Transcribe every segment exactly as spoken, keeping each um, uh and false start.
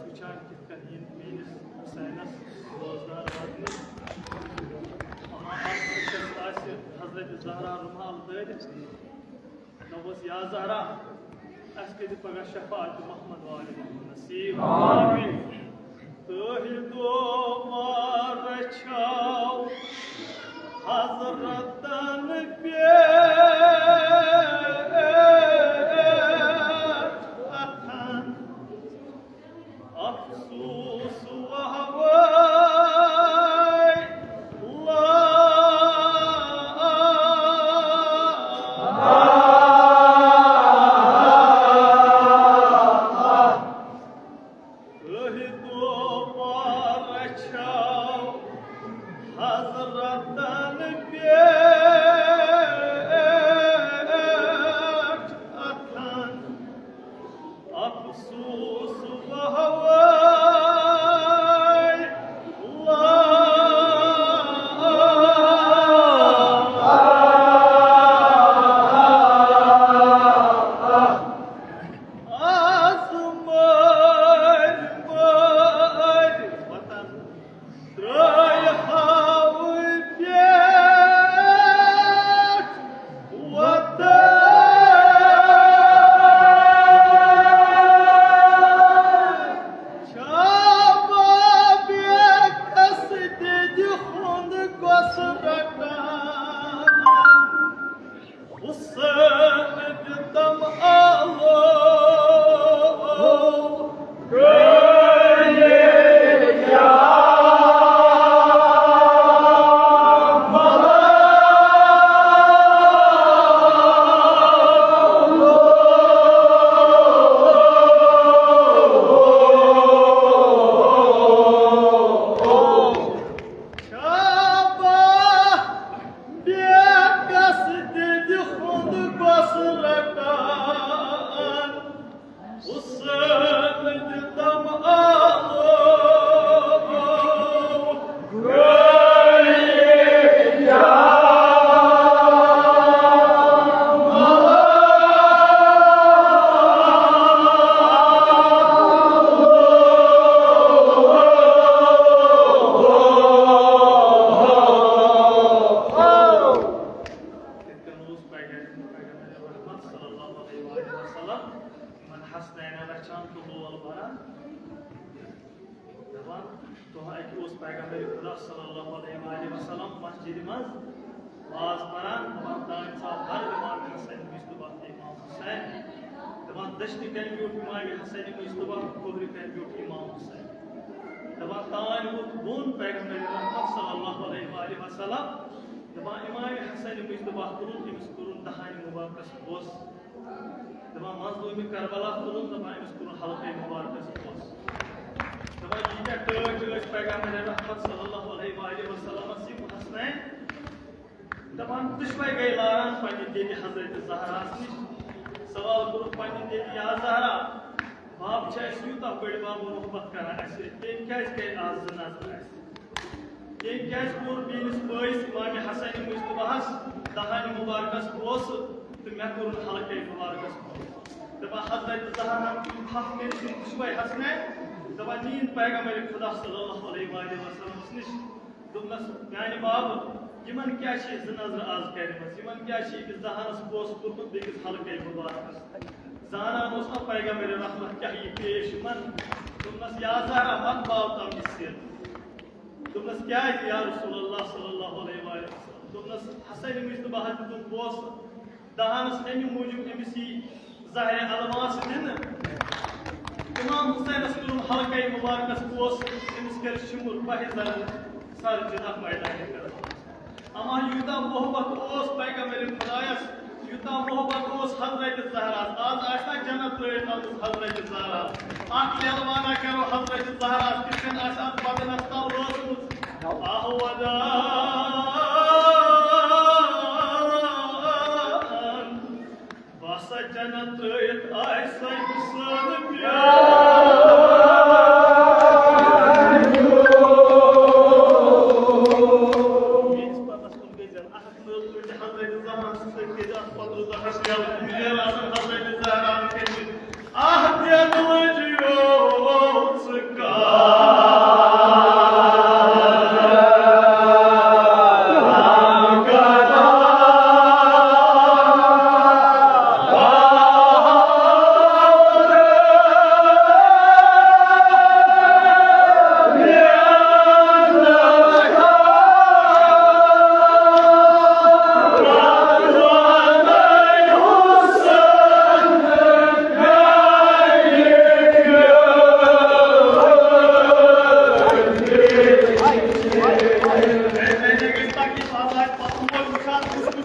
وٕچھان کِتھ کٔنۍ یِن میٲنِس حسینس روزدار واتنہِ۔ اما اَتھ وٕچھِتھ آسہِ حضرت زہرا رُمال دٲرِتھ، دوٚپُس، یا زہرا، اَسہِ کٔرِو پگاہ شفاعت محمد والہِ نصیب۔ آمین۔ تُہۍ دُعا رچھو حضرتن پٮ۪ٹھ اتھن۔ افسوس وہوے تُہۍ دُعا رچھو حضرتن پٮ۪ٹھ اتھن۔ افسوس وہوے آز مٲرۍ مٲرۍ وطن ترٛٲے ہاوٕ پٮ۪ٹھ وطن۔ چھا بابیکس دِدِ ہُنٛد گۄس رٹان؟ حسین دِتم آلو۔ شاباش۔ بیکس دِدِ ہُنٛد گۄس رٹان، حسین دِتم آلو۔ یِتھ کٔنۍ اوس پیغمبر، پیغمبر رحمت صلی اللہ علیہ وآلہ وسلم یِمن حسنینن رچھان تہٕ لول بران۔ دپان، دۄہ اکہِ اوس پیغمبر خدا صلی اللہ علیہ وآلہ وسلم مسجدِ منٛز واز پران، دپان، تانۍ ژاو ہر امام حسن مجتبیٰ تہٕ امام حسین۔ دپان، دٔچھنہِ کنہِ بیوٗٹھ امام حسن مجتبیٰ، کھوورِ کنہِ بیوٗٹھ امام حسین۔ دپان، تانۍ ووٚتھ بۄن پیغمبر رحمت صلی اللہ علیہ وآلہ وسلم۔ دپان، امام حسن مجتبیٰ تُلُن، أمِس کوٚرُن دہانہِ مبارکس بوس۔ دپان، مظلومِ کربلا تُلُن، دپان، أمِس کوٚرُن حلقے مبارکس بوس۔ دپان، ییٖتیٛاہ ٹٲٹھۍ ٲسۍ پیغمبر رحمت صلی اللہ علیہ وآلہ وسلمس یِم حسنین۔ دپان، دُشوے گٔے لاران پننہِ دِدِ حضرت زہراہس نِش۔ سوال کوٚرُکھ پننہِ دِدِ، یا زہرا، بب چھُ اَسہِ یوٗتاہ بٔڑۍ بب محبت کران اَسہِ سۭتۍ، تٔمۍ کیازِ کرِ آز زٕ نظرٕ اَسہِ؟ تٔمۍ کیازِ کوٚر میٲنِس بٲیِس امام حسن مجتبیٰ ہس دہانہِ مبارکس بوسہٕ تہٕ مےٚ کوٚرُن حلقے مبارکس بوس؟ دپان، حضرت زہرا ہن تُلۍ تھپھ کٔرِتھ یِم دُشوے حسنین، دپان، نِیِن پیغمبر خدا صلی اللہ علیہ وآلہ وسلمس نِش۔ دوٚپنس، میانہِ بابہٕ، یِمن کیٛاہ چھِ زٕ نظرٕ آز کرِمژ؟ یِمن کیٛاہ چھِ أکِس دہانس بوس کوٚرمُت بیٚکِس حلقے مبارکس؟ زانان اوس نا پیغمبر رحمت کیٛاہ یی پیش یِمن؟ دوٚپنس، یا زہرا، مت باو تم یہِ سِر۔ دوٚپنس، کیٛازِ یا رسول اللہ صلی اللہ علیہ وآلہ وسلم؟ دوٚپنس، حسن مجتبیٰ ہس دیُتُن بوسہٕ دہانس اَمہِ موٗجوٗب أمِس یی زہرِ الماس دِنہٕ۔ امام حسینس کوٚرُن حلقے مبارکس بوس، أمِس کٔرۍ شِمُر پہہِ زرٕ سر جدہ میدانِ کربلاہس۔ اما یوٗتاہ محبت اوس پیغمبر خدایس، یوٗتاہ محبت اوس حضرت زہراہس۔ آز آسہِ نا جنت ترٲوِتھ آمٕژ حضرت زہرا؟ اکھ لیلوانا کرو حضرت زہراہس، کِتھ کٔنۍ آسہِ اتھ بدنس تل روزمٕژ۔ آہ ودان۔ باسا جنت ترٲوِتھ آے سۄ حسن پیار۔ میٲنِس پتس کُن گٔے زن اکھ نٔر تُلہِ حضرت زہرا سٕنٛدِ سۭتۍ گٔے اکھ پتہٕ زہرا شیل میٖر آسان حضرت زہرا کٔرمٕتۍ۔ آہ دِل جیو، ژٕ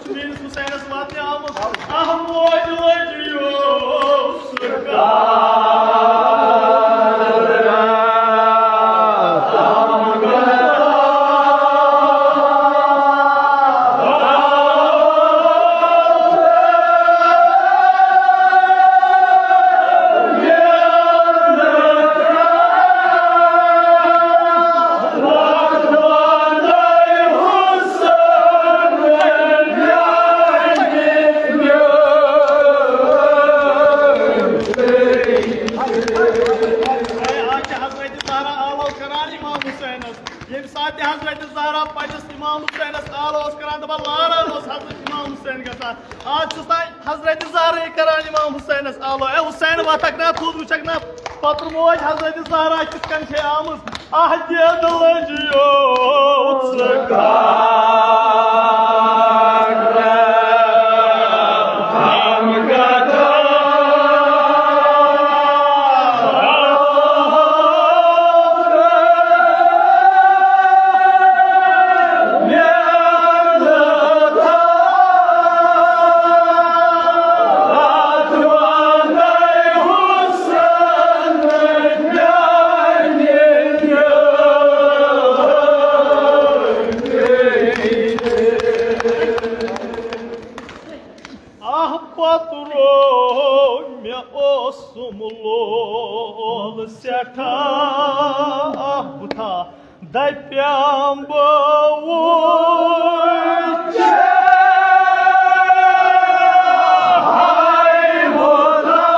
میٲنِس حسینس واتنہِ آمُت۔ اَہہ موج لٔجِیو سُہ آز چھِ حضرت زہرا آلو کران امام حسینس۔ ییٚمہِ ساتہٕ تہِ حضرت زہرا پننِس امام حسینس آلو اوس کران، دپان، لاران اوس حضرت امام حسین گژھان۔ آز چھُس تام حضرت زہرا کران امام حسینس آلو۔ اے حسین، وتھکھ نا، تھوٚد وٕچھکھ نا، پتر موج حضرت زہرا کِتھ کٔنۍ چھے آمٕژ۔ اَہہ دید لٔجِیو ژٕ آہ پترو، مےٚ اوسُم لول سٮ۪ٹھاہ، آہ بُتھا، دَپیام بہٕ وٕچھِ۔ ہاے بُتھا،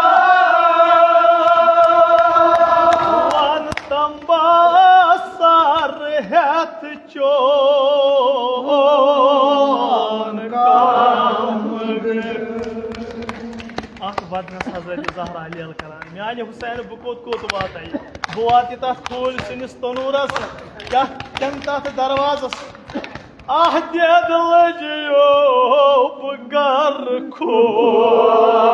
وَن تَمبا سر ہٮ۪تھ چون کم۔ اکھ بدنس حضرت زہرا لیل کران، میانہِ حسین، بہٕ کوٚت کوٚت واتَے؟ بہٕ واتہٕ تتھ کھوٗلۍ سٕنٛدِس تنوٗرس، یتھ تٔمۍ تتھ دروازس۔ آہ دید لٔجِیو بہٕ گر کھوٗل۔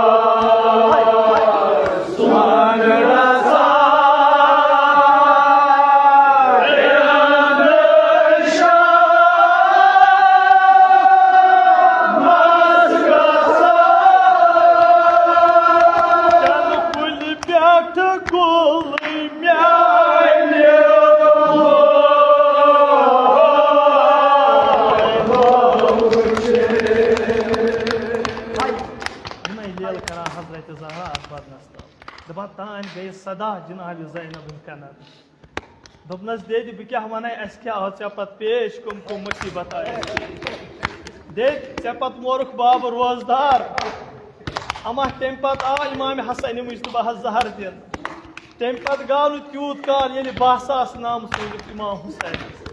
پٮ۪ٹھ گُلٕے میانہِ۔ یِمے لیل کران حضرت زہرا اتھ بدنس تل۔ دپان، تانۍ گٔیہِ صدا جناب زینب ہٕنٛدۍ کنن۔ دوٚپنس، "دٮ۪دِ، بہٕ کیٛاہ وَنَے، اَسہِ کیٛاہ آو ژےٚ پتہٕ پیش، کٕم کٕم مُصیٖبت آیہِ اَسہِ؟ دٮ۪دِ، ژےٚ پتہٕ مورُکھ بابہٕ روزدار۔ اما تَمہِ پتہٕ آو امام حسن مجتبیٰ ہس زہر دِنہٕ۔ تَمہِ پتہٕ گوٚو نہٕ تیوٗت کال، ییٚلہِ باہ ساس نامہٕ سوٗزُکھ امام حسینس۔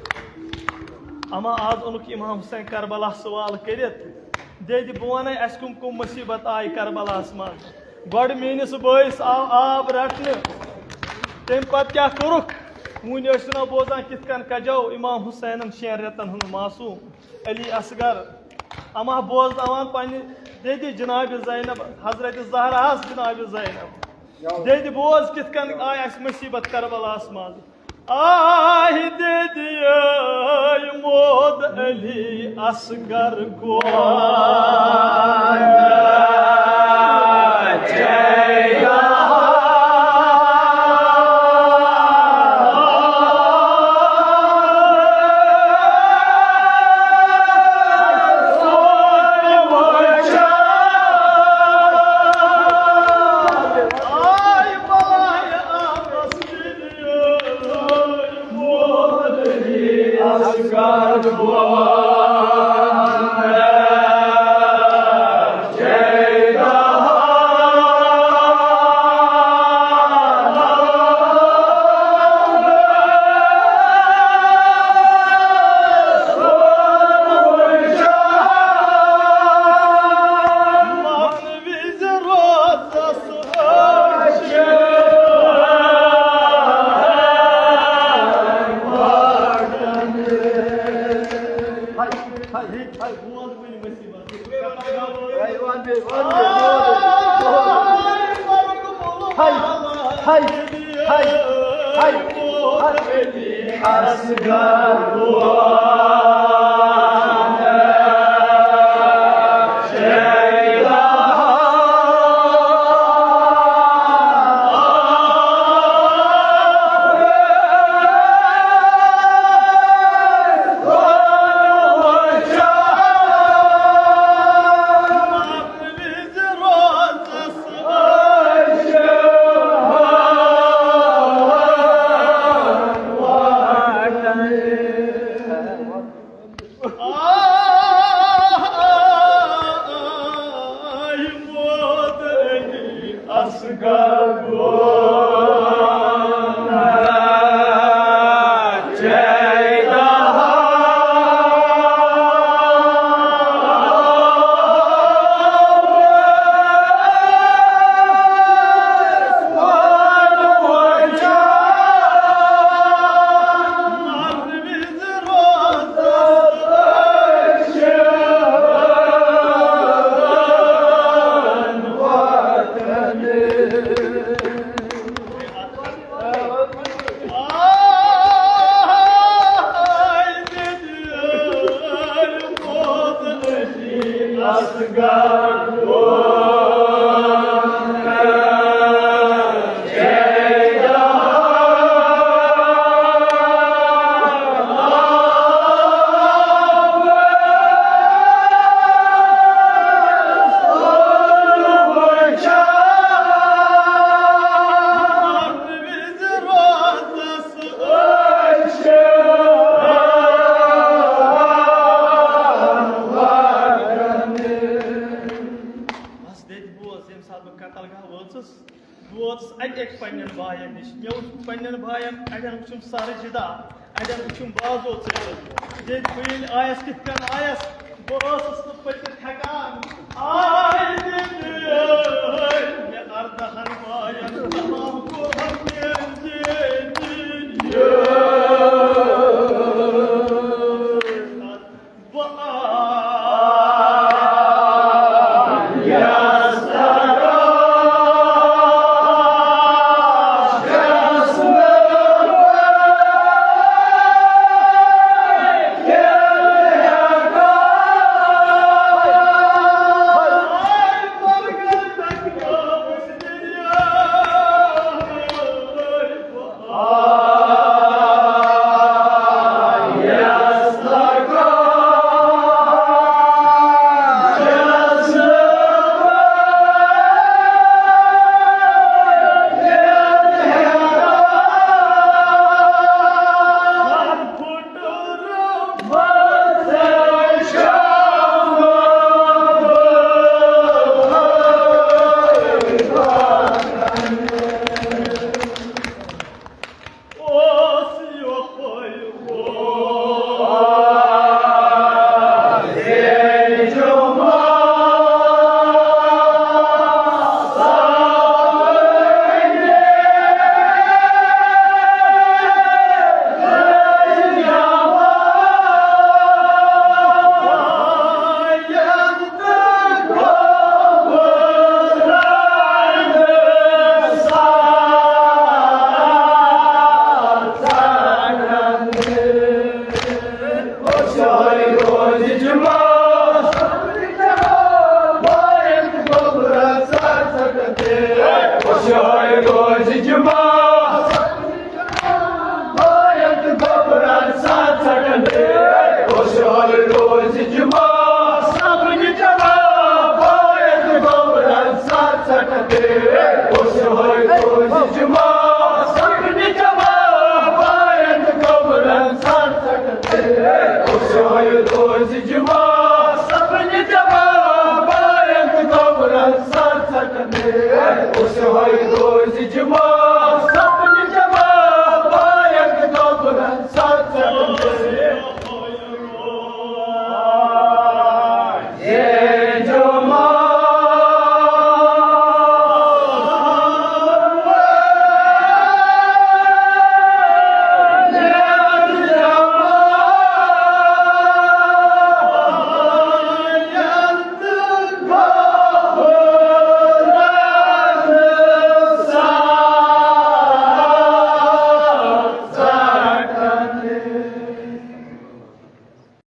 اما آز اوٚنُکھ امام حسین کربلا سوال کٔرِتھ۔ دٮ۪دِ، بہٕ وَنَے، اَسہِ کٕم کٕم مُصیٖبت آیہِ کربلاہس منٛز؟" گۄڈٕ میٲنِس بٲیِس آو آب رٹنہٕ۔ تَمہِ پتہٕ کیٛاہ کوٚرُکھ؟ وُنہِ ٲسِو نا بوزان کِتھ کٔنۍ کجو امام حسینن شٮ۪ن رٮ۪تن ہُنٛد معصوم علی اصغر۔ اما بوزناوان پننہِ دٮ۪دِ جناب زینب، حضرت زہراہس جناب زینب۔ دٮ۪دِ بوز کِتھ کٔنۍ آیہِ اَسہِ مُصیٖبت کربلاہس منٛز۔ آہہِ دِدیے مود علی اصغر گوٚو۔ بس دٔدۍ بوز، ییٚمہِ ساتہٕ بہٕ قتل گاہ وٲژٕس، بہٕ ووتُس اَکہِ اَکہِ پنٛنٮ۪ن بایَن نِش۔ مےٚ وُچھ پنٛنٮ۪ن بایَن، اَڑٮ۪ن وُچھُم سَرٕ جِدا، اَڑٮ۪ن وُچھُم بازو ژٔٹِتھ۔ دٔدۍ بہٕ ییٚلہِ آیَس، کِتھ کٔنۍ آیَس، بہٕ ٲسٕس نہٕ پٔکِتھ ہٮ۪کان۔ آے دٔدۍ، مےٚ اَردَہَن بایَن تمام کوٚرہَم میٛٲنۍ زندگی۔